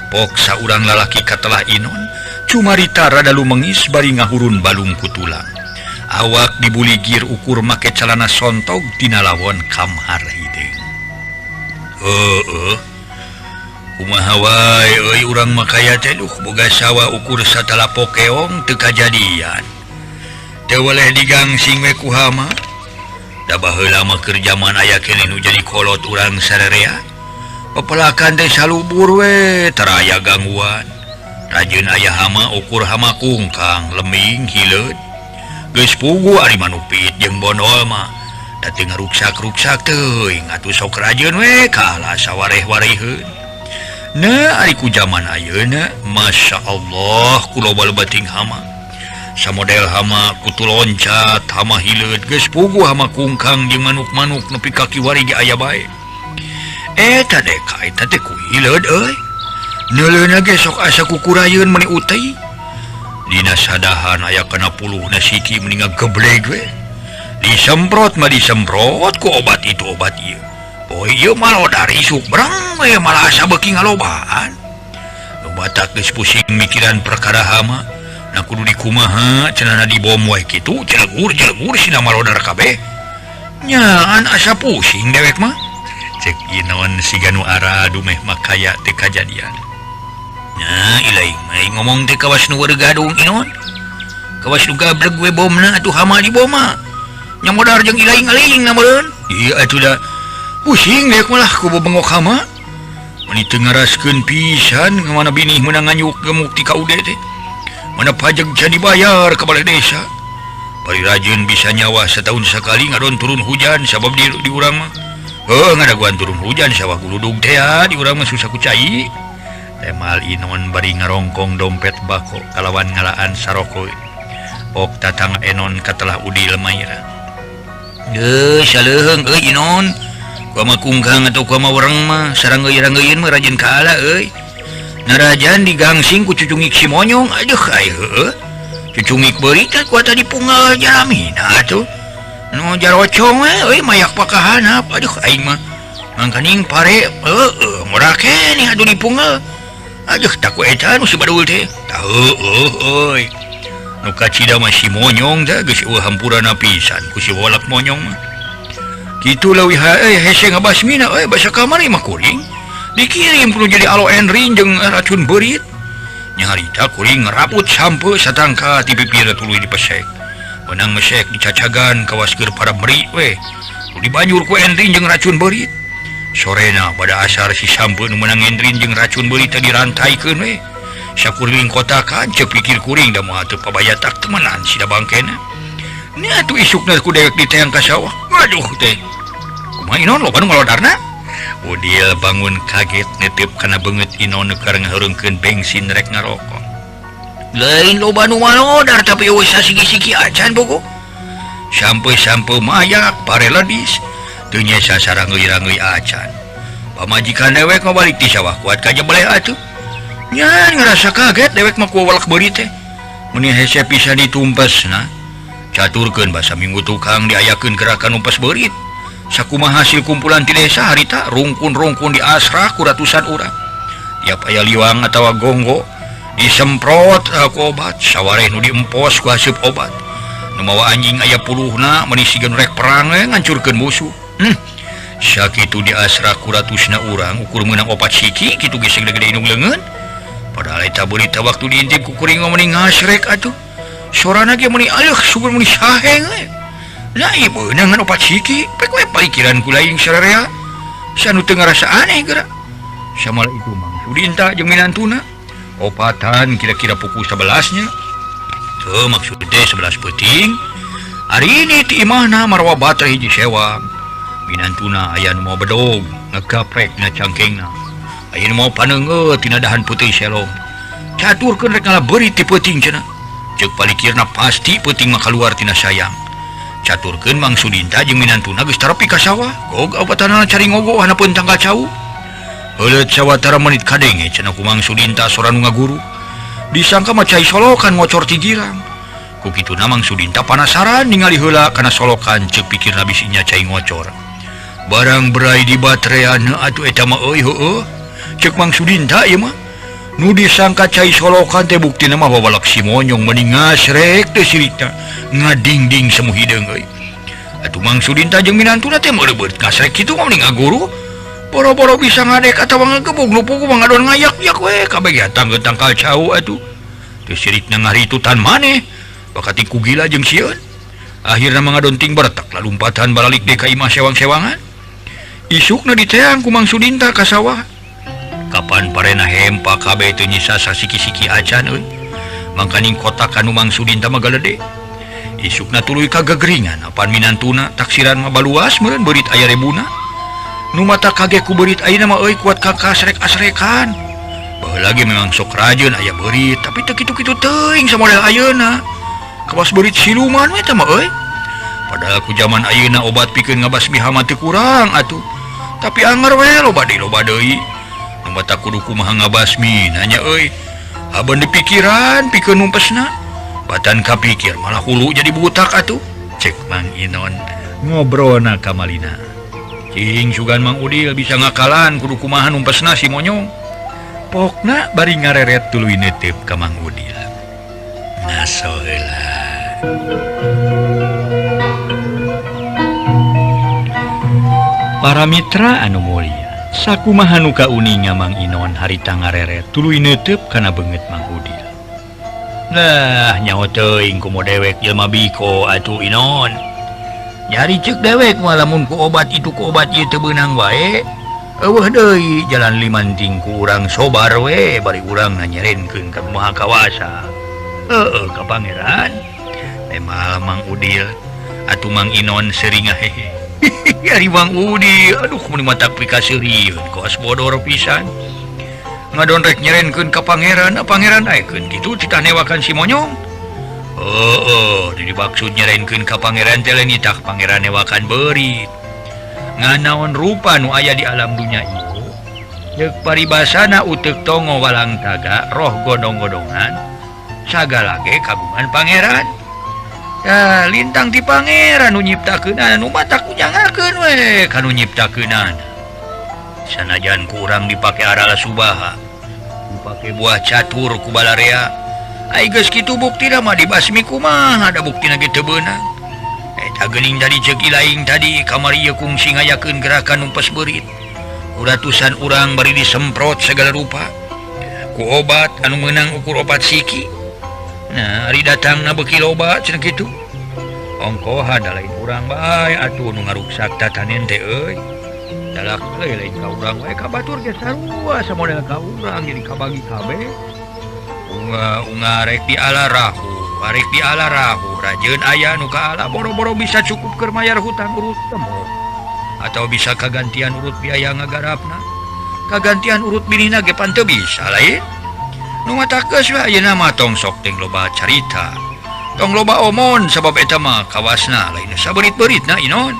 Pok saurang lalaki katelah Inon cumarita rada lumengis bari ngahurun balung ku tulang. Awak dibuligir ukur make calana sontog tina lawon kamhar hideung. Heueuh. Kumaha wae euy urang mah kaya teh duh boga sawah ukur satalapok keong teu kajadian. Teu weleh digangsing we ku hama. Da baheula mah keur jaman aya keneh nu jadi kolot urang sarerea. Pepelakan teh salubur we tara aya gangguan. Rajin aya hama ukur hama kungkang leming hileud. Geus puguh ari manuk piit jeung bondol mah. Da teu ngaruksak-ruksak teuing atuh sok rajin we kalah sawareh-wareheun. Nah ari ku jaman ayeuna Masya Allah ku loba lebating hama. Samodel hama kutu loncat, hama hileud geus puguh hama kungkang jeung manuk-manuk nepi ka kiwari ge aya bae. Eta deka eta teh ku hileud euy. Neuleuna ge sok asa kukurayeun meuni utei. Dina sadahan aya kana puluhna siki meni ngagebleg we. Disemprot mah disemprot ku obat itu obat ieu. Poe ieu mah lodar isuk breng we malah asa beuki ngalobaan. Nu batak geus pusing mikiran perkara hama. Na kudu dikumaha cenah dibom wae kitu jelegur-jelegur sina malodar kabeh. Nyaan asa pusing dewek mah. Cek Inon siga nu aradu meh makaya teh kajadian. Nya ilaing mah ngomong teh kawas nu gadung Inon. Kawas nu gabreg we bomna atuh hama di boma. Nya modar jeung ilaing-aling na meureun. Ieu atuh da pusing dewek malah ku bebengok hama. Meni teu ngaraskeun pisan mana binih meunang nganyuk gemuk ti ka ude teh. Mana pajak can dibayar ka balai desa. Bari rajin bisa nyawa setahun sekali ngadon turun hujan sabab di urang mah. Heuh ngadaguan turun hujan sawah guludug teh ya, di urang mah susah ku cai. Temal Inon bari ngarongkong dompet bako kalawan ngalaan saroko. Ok tatang Enon katelah Udil Maira. Deuh saleuheung euy Inon. Kumaha kungkang atau kumaha wereng mah sarangeuy-rangeuyeun mah rajin kaala euy. Narajan digangsing ku cucungik si monyong aduh ai heueuh. Cucungik beurit teh kuat tadi punggal jaramina atuh. Nu jarocong we euy mayak pakahanap aduh aing mah. Mangkaning pare heueuh murah keneh atuh dipunggal. Aduh tak ku eta nu si badul teh. Tah heueuh euy. Nu kacida mah si monyong teh geus eueuh hampurana pisan ku si wolak monyong mah. Kitu leuwih hese ngabasmina euy basa kamari mah kuring. Dikirim kudu jadi aloe endrin jeung racun beurit. Nyarita kuring ngeraput sampe satangka ti pipir tuluy dipesek. Menang mesek dicacagan kawas keur para meri we. Nu dibanjur ku endrin jeung racun beurit. Sorena pada asar si sampe nu meunang endrin jeung racun beurit teh dirantaikeun we. Sakuriling kotakan ceuk pikir kuring da moal teu pabayatak temenan sida bangkena. Nya atuh isukna ku dewek diteang ka sawah. Waduh teh. Kumaha Inon loba nu ngalodarna? Udil bangun kaget nitip kana beungeut Inon nu keur ngaheurengkeun bensin rek ngarokok. Lain loba nu malodar tapi eueuh sasigi-sigi acan bogo. Sampe-sampe mayak pare ledis teu nyesa sarangeuy-rangeuy acan. Pamajikan dewek mah balik ti sawah kuat ka jebeleh atuh. Nya ngarasa kaget dewek mah ku walak beuri teh. Meuni hese pisan ditumpesna. Caturkeun basa minggu tukang diayakeun gerakan numpes beurit. Sakumaha hasil kumpulan ti desa harita rungkun-rungkun di asrah ku ratusan urang. Tiap aya liwang atawa gonggo disemprot ku obat, sawareh nu diempos ku haseup obat. Nu mawa anjing aya puluhna meuni siga nu rek perang we ngancurkeun musuh. Sakitu di asrah ku ratusna urang ukur meunang opat siki kitu ge segede-gede indung leungeun. Padahal eta berita waktu diintip ku kuring mah meuni ngasrek atuh. Sorana ge meuni aleuh sugur meuni saheng we. Nah, ieu beunang ngan opat siki, pek we palikiran ku lain sararea. Sanu teu ngarasa aneh geura. Samalah itu Mang Sudinta jeung minantuna. Opatan kira-kira pukul 11 nya. Teu maksud teh 11 peuting. Ari ini ti imahna marwa baterai hiji sewang. Minantuna aya nu mau bedog, ngegaprek na cangkengna. Aya nu mau paneungeuh tina dahan putih selong. Caturkeun rek ngala beurit ti peuting cenah. Ceuk palikirna pasti peuting mah kaluar tina sayang. Caturkeun Mang Sudinta jeung minantuna geus tarepi ka sawah. Gog obatanana cari ngogo hanapeun tanggal cau. Heuleut sawatara menit kadenge cenah ku Mang Sudinta sora nu ngaguru. Disangka mah cai solokan ngocor ti girang. Ku kituna Mang Sudinta panasaran ningali heula kana solokan ceuk pikirna bisi nya cai ngocor. Barang berai di baterean atuh eta mah euy heueuh. Cek Mang Sudinta ieu mah. Nu disangka cai solokan teh buktina mah wabalak si monyong meni ngasrek teh sirikna ngadingding semu hideung euy. Atuh Mang Sudinta jeung minantuna teh meureubeuet ngasrek kitu mah meni ngaguru. Boro-boro bisa ngadek atawa ngagebug nu puguh mah ngadon ngayak-yak we kabeh ge tanggeut tangkal cau atuh. Teh sirikna ngaritutan maneh bakati ku gila jeung sieun. Akhirna mah ngadonting bertak lalumpatan baralik deui ka imah sewang-sewangan. Isukna diteang ku Mang Sudinta ka sawah. Kapan parena hempa kabeh teu nyisa sasiki-siki acan euy. Mangkaning kotak anu Mang Sudinta mah galede. Isukna tuluy ka gegeringan apan minantuna taksiran mah baluas meureun beurit aya rebuna. Nu mata kage ku beurit ayeuna mah euy kuat ka kasrek-asrekan. Baheula ge memang sok rajeun aya beurit tapi teu kitu-kitu teuing samodel ayeuna. Kawas beurit siluman we teh mah euy. Padahal ku jaman ayeuna obat pikeun ngabasmi hama teu kurang atuh. Tapi anger we loba deui loba deui. Nu mata kudu kumaha ngabasmi nanya euy. Haben dipikiran pikeun numpesna. Batan kapikir malah hulu jadi butak atuh. Cek Mang Inon ngobrolna ka Malina. Cing sugan Mang Udil bisa ngakalan kudu kumaha numpesna si monyong. Pokna bari ngareret tuluy neuteup ka Mang Udil. Ngaso heula. Para mitra anu mulia, sakumaha nu kauninga Mang Inon harita ngareret tuluy neuteup kana beungeut Mang Udil. Lah nyaho teuing komo dewek jelema biko atuh Inon. Nyari ceuk dewek mah lamun ku obat itu ku obat ieu teu beunang wae. Eueuh deui jalan limanting ku urang sobar we bari urang nanyerenkeun ka Maha Kawasa. Heueuh ka Pangeran. Temal Mang Udil atuh Mang Inon seuringah hehe. Ari Mang Udil aduh mun mata pikaseurieun kawas bodor pisan. Ngadon rek nyerenkeun ka pangeran, pangeran aekeun kitu titah newakan si monyong. Heueuh, di dimaksud nyerenkeun ka pangeran teh lain tah pangeran newakan beurit. Nganaon rupa nu aya di alam dunya ieu? Ceuk paribasana uteuk tongo walang taga roh godong-godongan sagala ge kagungan pangeran. Tah lintang ti pangeran nu nyiptakeunana nu matak ujangakeun we ka nu nyiptakeunana. Sanajan kurang dipake arala subaha, dipake buah catur ku balarea. Ai geus kitu buktina mah dibasmi kumaha da buktina ge teu beunang. Eta geuning tadi ceuk ilaing tadi kamari ieu kungsi ngayakeun gerakan numpes beurit. Ku ratusan urang bari disemprot segala rupa. Ku obat anu meunang ukur obat siki. Nah, ari datangna beuki loba cenah kitu. Ongkohan da lain urang bae atuh nu ngaruksak tatanen teh euy. Dalak lain ka urang wae ka batur ge sarua samodel ka urang jadi kabagi kabeh. Unga rek di ala rahu, arek di ala rahu, rajeun aya nu ka ala boro-boro bisa cukup keur mayar hutang urut temu. Atau bisa kagantian urut biaya ngagarapna. Kagantian urut binihna ge pan teu bisa lain. Nu matak geus we ayeuna mah tong sok ting loba carita. Tong loba omon sabab eta mah kawasna lain saberit-beritna Inon.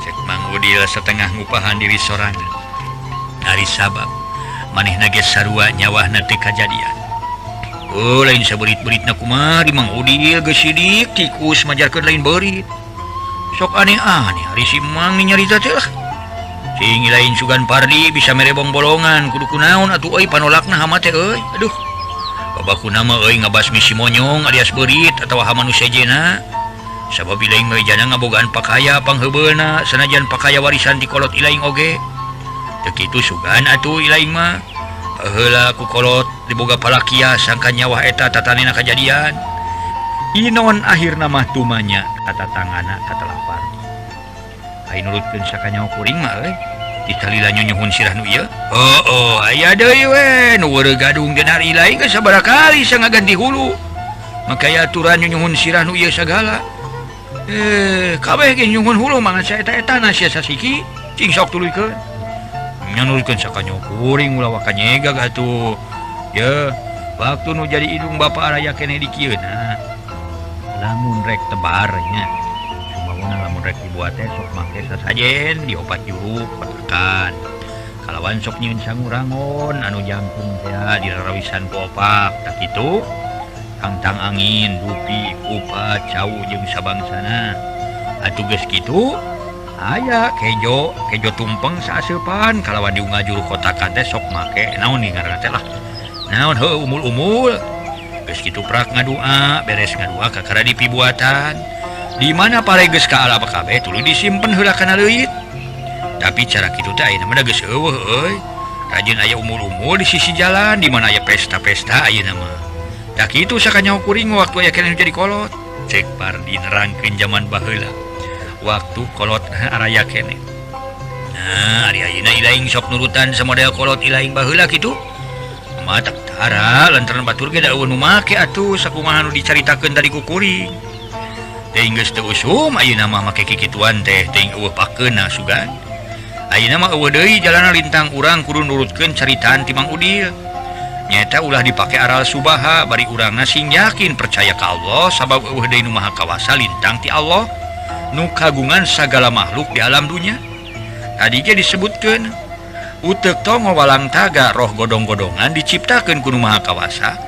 Cek Mang Udil setengah ngupahan diri sorangan. Ari sabab manehna ge sarua nyawahna teu kajadian. Oh lain saberit-beritna kumaha di Mang Udil geus sidik tikus majarkeun lain beurit. Sok aneh-aneh ari si Mang nyarita teh lah. Cing lain sugan Pardi bisa mere bong-bolongan kudu kunaon atuh euy panolakna hama teh euy. Aduh. Babakuna mah euy ngabasmi si monyong alias beurit atawa hama nu sejena. Sabab ilaing mah jana ngabogaan pakaya pangheubeulna sanajan pakaya warisan ti kolot ilaing oge. Teu kitu sugan atuh ilaing mah. Baheula ku kolot diboga palakia sangka nyawah eta tatanena kajadian. Inon akhirna mah tumanya kata tangana kata lapar. Ai nurutkeun sakanyaho kuring mah euy. Ditalila nyunyuhun sirah nu ieu. Oh, aya deui we nu weureu gadung denar ilaing geus sabaraha kali sangaganti hulu. Makaya aturan nyunyuhun sirah nu ieu sagala. Kabeh ge nyuhun hulu mangan saeta-etana sia sasiki cing sok tuluykeun. Nyanurkeun sakanyaho kuring ulah waka nyegag atuh. Ye, waktu nu jadi indung bapa araya keneh di kieu na. Lamun rek tebar nya. Sumawona lamun rek dibuat teh sok make sasajen diopat juruk petakan. Kalawan sok nyieun sangurangon anu jangkung teh dirarawisan ku opak tak kitu. Tangtang angin, dupi, kupa, cau jeung sabangsana. Atuh geus kitu Aya kejo, kejo tumpeng saaseupan kalawan diunga juru kotakan teh sok make naon nih ngaranna teh lah. Naon heuh umul-umul. Geus kitu prak ngadua, beres ngadua kakara dipibuatan. Di mana pare geus ka alap kabeh tuluy disimpen heula kana leuit. Tapi cara kitu teh ayeuna mah geus eueuh euy. Rajin aya umul-umul di sisi jalan di mana aya pesta-pesta ayeuna mah. Da kitu sakanyaho kuring waktu aya keneh jadi kolot. Cek Pardi nerangkeun jaman baheula. Waktu kolot araya keneh. Nah, ari ayeuna ilaing sok nurutan samodel kolot ilaing baheula kitu. Matak tara lantaran batur ge da eueuh nu make atuh sakumaha nu dicaritakeun tadi ku kuring. Teuing geus teu usum ayeuna mah make kikituan teh teuing eueuh pakeuna sugan. Ayeuna mah eueuh deui jalana lintang urang kudu nurutkeun caritaan ti Mang Udil. Nyaeta ulah dipake aral subaha bari urangna sing yakin percaya ka Allah sabab eueuh deui nu maha kawasa lintang ti Allah nu kagungan sagala makhluk di alam dunya. Tadi ge disebutkeun uteuk tongo walang taga roh godong-godongan diciptakeun ku nu maha kawasa.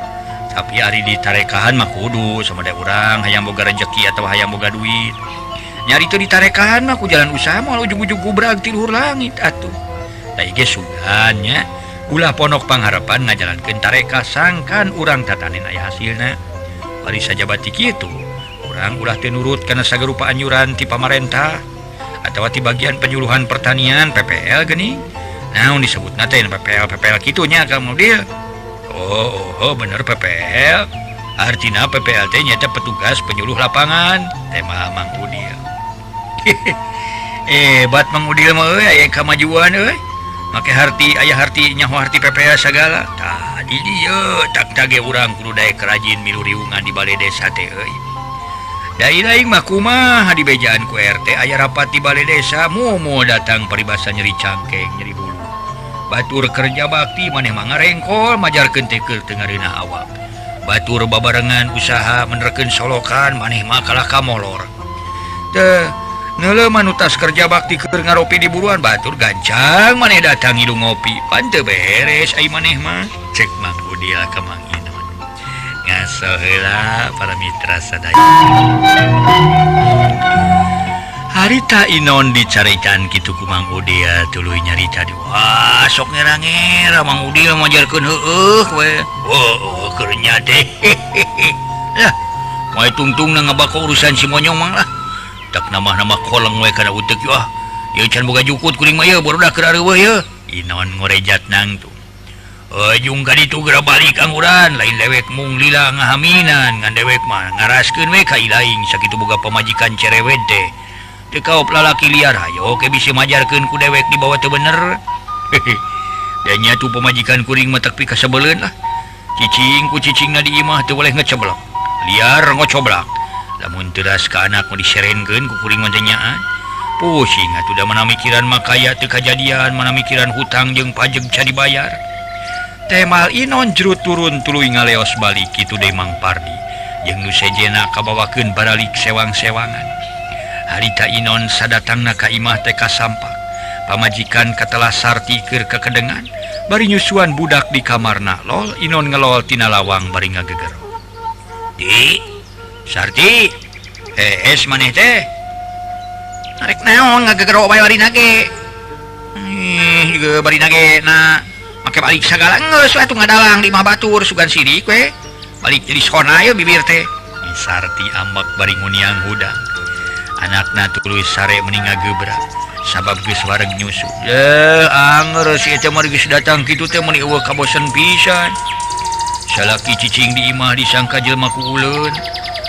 Tapi ari ditarekahan mah kudu samade urang hayang boga rejeki atawa hayang boga duit. Nyari teu ditarekahan mah ku jalan usaha moal ujug-ujug gubrag ti luhur langit atuh. Da ieu sugan nya ulah ponok pangharapan ngajalankeun tareka sangkan urang tatanen aya hasilna. Bari sajabati kitu urang ulah teu nurut kana sagarupa anjuran ti pamarentah atawa ti bagian penyuluhan pertanian PPL geuning. Naon disebutna teh PPL PPL kitu nya Kang Udil. Oh, bener PPL. Artina PPL teh nyaeta petugas penyuluh lapangan tema Mang Udil. Bat Mang Udil mah euy aya kamajuan euy. Make harti aya harti nyaho harti PPL sagala. Tah di dieu tak tage urang kudu daek rajin milu riungan di balai desa teh euy. Da ilaing mah kumaha dibejaan ku RT aya rapat di balai desa momo datang paribasa nyeri cangkeng nyeri bulu. Batur kerja bakti maneh mah ngarengkol majarkeun teh keur teu ngareunah awak. Batur babarengan usaha menerkeun solokan maneh mah kalah ka molor. Teu neuleuh mah nu tas kerja bakti keur ngaropi di buruan batur gancang maneh datang ngilu ngopi pan teu beres ai maneh mah. Cek Mang Udil ka Mang Inon. Ngaso heula para mitra sadaya. Harita Inon dicarikan kitu ku Mang Udil tuluy nyarita di wah sok ngerang-ngera Mang Udil majarkeun heueuh we. Oh, keur nya teh. Lah, moe tungtungna ngabako urusan si Monyong mang lah. Tak nama-nama koleng we kana uteuk ah. Ieu can boga jukut kuring mah ieu barudak keur areuweuh ieu. Inon ngorejat nangtung. Ujung ka ditu geura balik angguran lain dewek mung lila ngahaminan ngan dewek mah ngaraskeun we ka ilaing sakitu boga pamajikan cerewet teh. Teu kaop lalaki liar hayo ke bisi majarkeun ku dewek dibawa teu bener. Da nya tu pamajikan kuring mah tepi kasebeleun lah. Cicing ku cicingna di imah teu boleh ngeceblok. Liar ngocoblak. Lamun teras ka anak mah diserenkeun ku kuring mah teh nyaan. Pusing atuh da mana mikiran mah kaya teu kajadian, mana mikiran hutang jeung pajeg can dibayar. Temal Inon jero turun tuluy ngaleos balik kitu deui Mang Pardi jeung nu sejena kabawakeun baralik sewang-sewangan. Harita Inon sadatangna ka imah teh kasampak. Pamajikan katelah Sarti keur kakedengan bari nyusuan budak di kamarna lol Inon ngelol tina lawang bari ngagegero. Di Sarti, hees maneh teh. Arek naon ngagegero bae barina ge. Ih, ge barina ge na make balik sagala geus atuh ngadalang di imah batur sugan sirik we. Balik jadi sona ieu bibir teh. Sarti ambek bari nguniang hudang. Anakna tuluy sare meni ngagebrak sabab geus wareg nyusu. Deuh anger si eta mah geus datang kitu teh meuni eueuh kabosen pisan. Salaki cicing di imah disangka jelema ku uleun.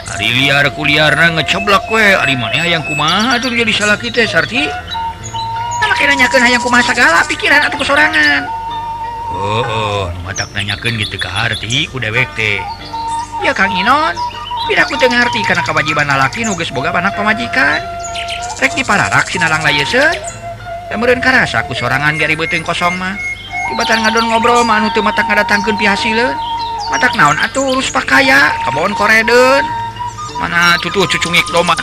Ari liar ku liarna ngeceblak we. Ari maneh hayang kumaha atuh jadi salaki teh Sarti? Tah make nanyakeun hayang kumaha sagala pikiran atuh kesorangan. Oh, nu matak nanyakeun gitu ka harti ku dewek teh. Ya Kang Inon, piraku teu ngarti kana kewajiban lalaki nu geus boga anak pamajikan. Rek dipararak sinalang layeseun. Da meureun karasa ku sorangan ge ribeuteung kosong mah. Tibatan ngadon ngobrol mah anu teu matak ngadatangkeun pihasileun. Matak naon atuh urus pakaya, kabaon koredeun. Mana tutuh cucungik doma.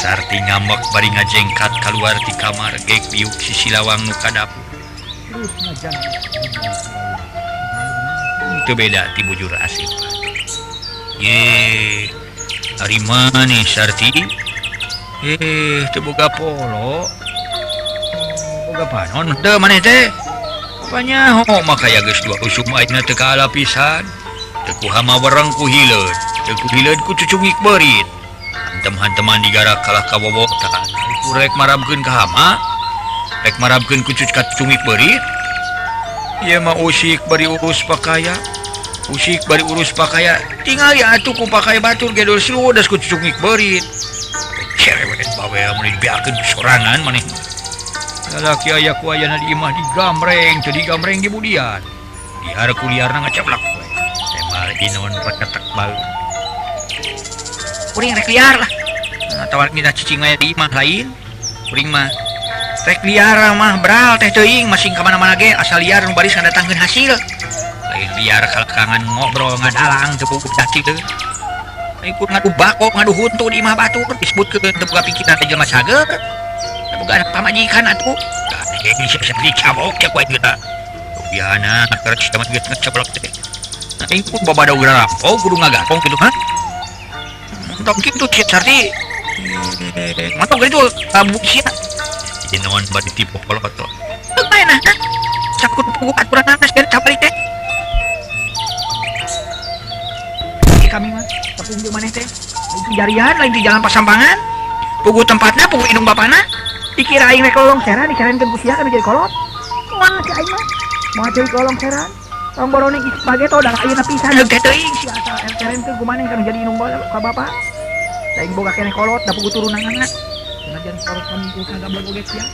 Sarti ngambek bari ngajengkat kaluar ti kamar gek diuk sisi lawang nu ka dapur. Teu beda ti bujur asip. Ye ari maneh Sarti? Teu boga polo. Boga panon teu maneh teh. Rupanya ho maka ya geus dua usum ayeuna teu kaala pisan. Teu ku hama wereng ku hileud, teu ku hileud ku cucungik beurit. Hantem-hanteman digarak kalah kawowotan. Ku rek marabkeun ka hama, rek marabkeun ku cucungik beurit. Ieu mah usik bari urus pakaya. Usik bari urus pakaya. Tingali atuh ku pakaya batur gedol sludes ku cucungik beurit. Cerewet bawel mun dibeakeun sorangan maneh. Lalaki aya ku ayana di imah digamreng, teu digamreng di budian. Liar ku liarna ngacaplak we. Tembal inon reketek baeun. Kuring rek liar lah. Nah, tawar kita cicing aya di imah lain. Kuring mah rek liar mah bral teh teuing masing ka mana-mana ge asal liar nu baris ngadatangkeun hasil. Lain liar kalakangan ngobrol ngadalang teu puguh daki teu. Ikut ngadu bako ngadu huntu di imah batur disebutkeun teu boga pikiran teh jelema sager. Teu boga anak pamajikan atuh. Gandeng siap-siap dicabok cek wae kita. Rupiahna keur tamat geus ngacaplok teh. Nah, ikut babadog rampok kudu ngagapong kitu ha. Entong kitu cek Sarti. Mantong kitu kabuk sia. Inon bari tipu poloto. Bae nah. Cakut puguh aturan anas dari capari teh. Kami mah tepung jeung maneh teh. Lain jarian lain di jalan pasampangan. Puguh tempatna puguh indung bapana. Dikira aing rek lolongseran disarankeun ku sia kami jadi kolot. Moal si aing mah. Moal jadi lolongseran. Tong borone geus bageto da ayeuna pisan heug teh teuing sia asal sarankeun ku maneh kana jadi indung ka bapa. Aing boga keneh kolot da puguh turunanana. Senajan kolot kami ku kagablek oge sia.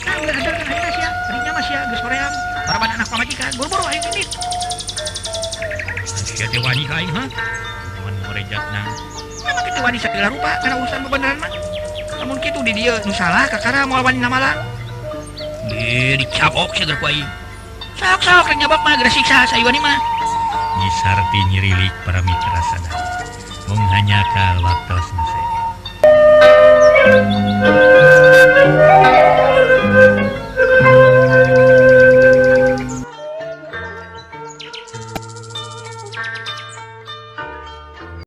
Nah, ulah ajarkeun aing sia. Barinya mah sia geus hoream. Baraban anak pamajikan buru-buru aing mimit. Sia teh wani ka aing ha? Mun morejatna. Memang kitu wani sagala rupa kana urusan bebeneran mah. Lamun kitu di dieu nu salah kakara moal wani namalang. Di dicabok sia ku aing. Sok-sok rek nyabok mah geus siksa sayuani mah. Nyi Sarti nyirilik para mitra sadaya. Mung hanya ka waktosna.